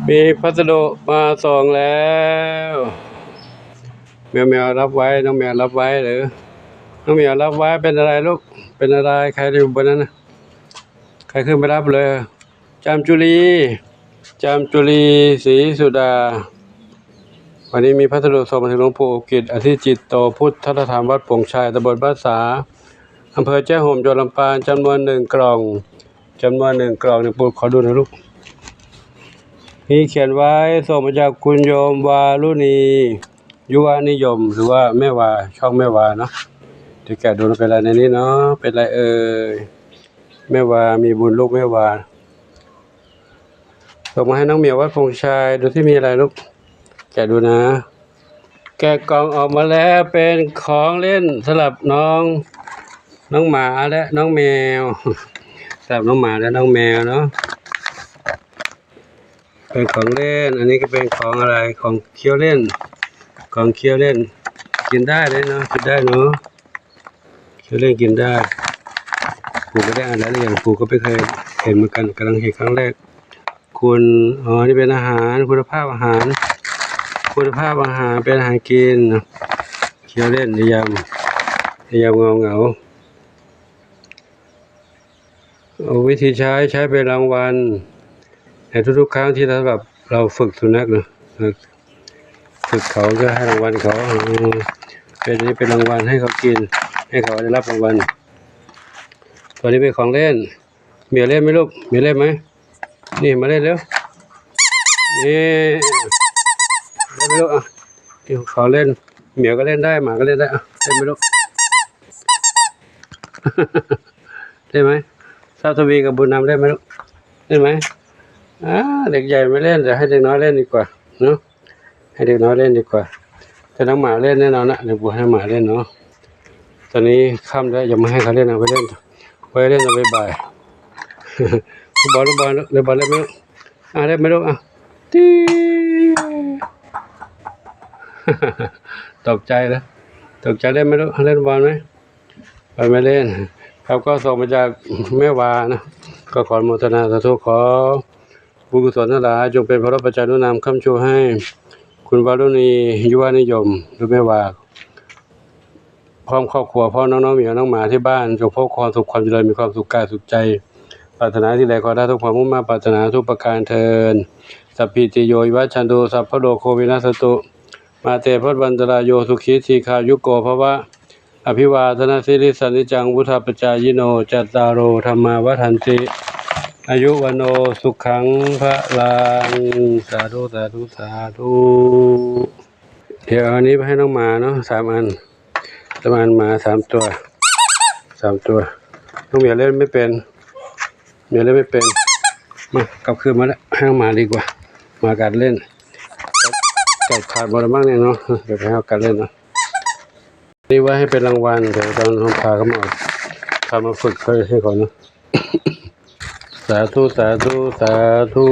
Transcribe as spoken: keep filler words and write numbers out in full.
มีพัสดุมาส่งแล้ว แมวแมวรับไว้ น้องแมวรับไว้หรือ น้องแมวรับไว้ เป็นอะไรลูก เป็นอะไร ใครอยู่บนนั้นนะ ใครขึ้นไปรับเลย จามจุลี จามจุลี ศรีสุดา วันนี้มีพัสดุส่งมาถึงหลวงปู่อุกิจ อธิจิตโต พุทธธรรมวัดโป่งชัย ตำบลบ้านสา อำเภอแจ้ห่ม จังหวัดลำปาง จำนวนหนึ่งกล่อง จำนวนหนึ่งกล่อง เนี่ย ปู่ขอดูหน่อยลูก นี่เขียนไว้ ส่งมาจากคุณโยมวารุณี ยุวนิยม หรือว่าแม่วา ช่องแม่วาเนาะ เดี๋ยวแกะดูนะ เป็นอะไรในนี้เนาะ เป็นอะไรเอ่ย แม่วา มีบุญลูกแม่วา ส่งมาให้น้องเหมียววัดโป่งชัย ดูที่มีอะไรลูก แกะดูนะ แกะกล่องออกมาแล้ว เป็นของเล่นสำหรับน้อง น้องหมาและน้องแมว สำหรับน้องหมาและน้องแมวเนาะ เป็นของเล่น อันนี้ก็เป็นของอะไร ของเคี้ยวเล่น ของเคี้ยวเล่น กินได้เลยเนาะ กินได้เนาะ เคี้ยวเล่นกินได้ ปู่ก็ได้อ่านรายละเอียด ปู่ก็ไม่เคยเห็นเหมือนกัน กำลังเห็นครั้งแรก คุณ อ๋อ นี่เป็นอาหาร คุณภาพอาหาร คุณภาพอาหาร เป็นอาหารกินนะ เคี้ยวเล่นในยาม ในยามเหงาเหงา เอาวิธีใช้ ใช้เป็นรางวัล ในทุกๆครั้งที่สำหรับเราฝึกสุนัขนะ ฝึกเขา ก็ให้รางวัลเขา เออ เป็น นี่เป็นรางวัลให้เขากิน ให้เขาได้รับรางวัล ตัวนี้เป็นของเล่น เหมียวเล่นไหมลูก เหมียวเล่นไหม นี่มาเล่นเร็ว นี่ เล่นไหมลูก อ่ะ นี่ของเล่น เหมียวก็เล่นได้ หมาก็เล่นได้ อ่ะ เล่นไหมลูก เล่นไหม ทราบทวีกับบุญนำเล่นไหมลูก เล่นไหม อ่า เด็กใหญ่ไม่เล่น เดี๋ยวให้เด็กน้อยเล่นดีกว่าเนาะ ให้เด็กน้อยเล่นดีกว่า แต่น้องหมาเล่นแน่นอนนะ เดี๋ยวปู่ให้หมาเล่นเนาะ ตอนนี้ค่ำแล้ว ยังไม่ให้เขาเล่น เอาไปเล่น ไว้เล่นตอนบ่ายๆ ลูกบอล ลูกบอล ลูกบอลเล่นไหมลูก อ่ะ เล่นไหมลูก อ่ะ ตี ตกใจแล้ว ตกใจ เล่นไหมลูก เล่นบอลไหม ไปไม่เล่น ครับ ก็ส่งมาจากแม่วานะ ก็ขออนุโมทนาสาธุ ขอบุญกุศลทั้งหลาย จงเป็นพระปัจจานุนามค้ำชูให้ คุณวารุณี ยุวนิยม หรือแม่วา พร้อมครอบครัว พร้อมน้องๆเหมียวน้องหมาที่บ้าน จงพบความสุขความเจริญ มีความสุขกายสุขใจ ปรารถนาสิ่งใดขอได้ทุกความมุ่งมา่ปรารถนาทุกประการเทอญ สัพพิติโยวิวัชชันตุ สัพพะโรโควินัสสตุ มาเตภวัตวันตรายโย สุขีทีคายุโกภวะ อภิวาทนสีลิสสะนิจจังวุฒาปจายิโน จัตตาโรธรรมาวัฒนติ อายุวันโนสุขังพลัง สาธุ สาธุ สาธุ เดี๋ยวเอาอันนี้ไปให้น้องหมาเนาะ สามอัน สามอัน หมาสามตัว สามตัว น้องเหมียวเล่นไม่เป็น เหมียวเล่นไม่เป็น มา กลับคืนมาแล้ว ให้น้องหมาดีกว่า หมากัดเล่น จับขาดหมดแล้วมั้งเนี่ยเนาะ เดี๋ยวไปให้เขากัดเล่นเนาะ นี่ไว้ให้เป็นรางวัล เดี๋ยวตอนพาเขามา พามาฝึกเขาให้เขาเนาะ สาธุ สาธุ สาธุ